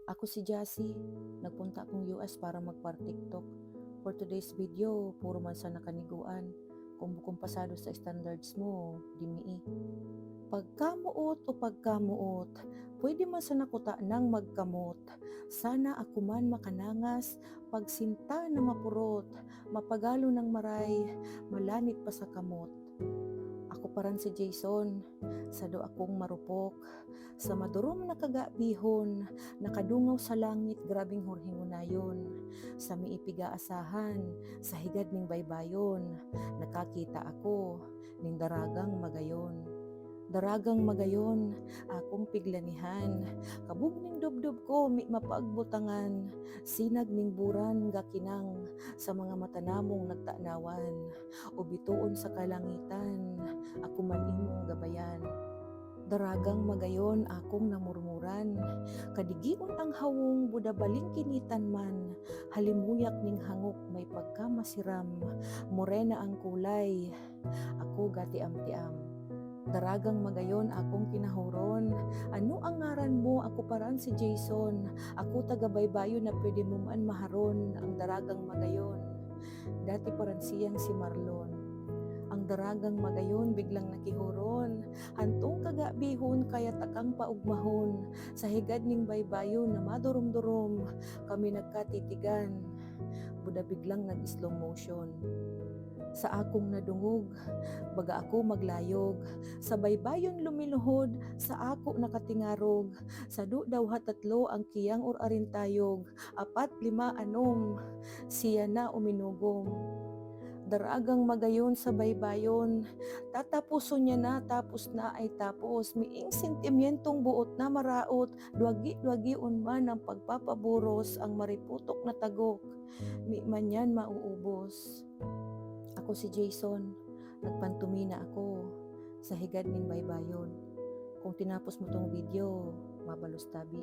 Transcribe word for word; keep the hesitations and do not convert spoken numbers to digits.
Ako si Jassy, nagpunta akong U S para magpar-TikTok. For today's video, puro man sana kaniguan. Kung bukon pasado sa standards mo, di mii. Pagkamoot o pagkamoot, pwede man sana kuta nang magkamot. Sana ako man makanangas, pagsinta na mapurot, mapagalo ng maray, malanit pa sa kamot. Ako paran si Jason, sado akong marupok. Sa madurom na kagabihon, nakadungaw sa langit, grabing horhingonayon. Sa miipig-aasahan, sa higad ning baybayon, nakakita ako ning daragang magayon. Daragang magayon, akong piglanihan, kabog ning dubdob ko, mi mapagbutangan, sinag ning buran, gakinang sa mga mata namong nagtanawan, o bitoon sa kalangitan, ako man imong gabayan. Daragang magayon akong namurmuran, kadigion ang hawong, buda balingkinitan man, halimuyak ning hangok may pagkamasiram, morena ang kulay, ako gatiam-tiam. Daragang magayon akong kinahoron, ano ang ngaran mo? Ako paran si Jason, ako taga-baybayon na pwede mo man maharon, ang daragang magayon. Dati paran siyang si Marlon. Ang daragang magayon biglang nakihoron, hantong kagabihon kaya takang paugmahon, sa higad ning baybayon na madurom-durom, kami nagkatitigan, buda biglang nag-slow motion. Sa akong nadungog, baga ako maglayog, sa baybayon lumiluhod, sa ako nakatingarog, sado, dawha, tatlo ang kiyang or arintayog, apat, lima, anom, siya na uminugom. Daragang magayon sa baybayon, tatapuson niya na, tapos na ay tapos, miing sentimientong buot na maraot, dwagi-dwagion man ang pagpapaburos, ang mariputok na tagok, di man yan mauubos. Ako si Jason, nagpantumina ako sa higad ning baybayon. Kung tinapos mo tong video, mabalos tabi.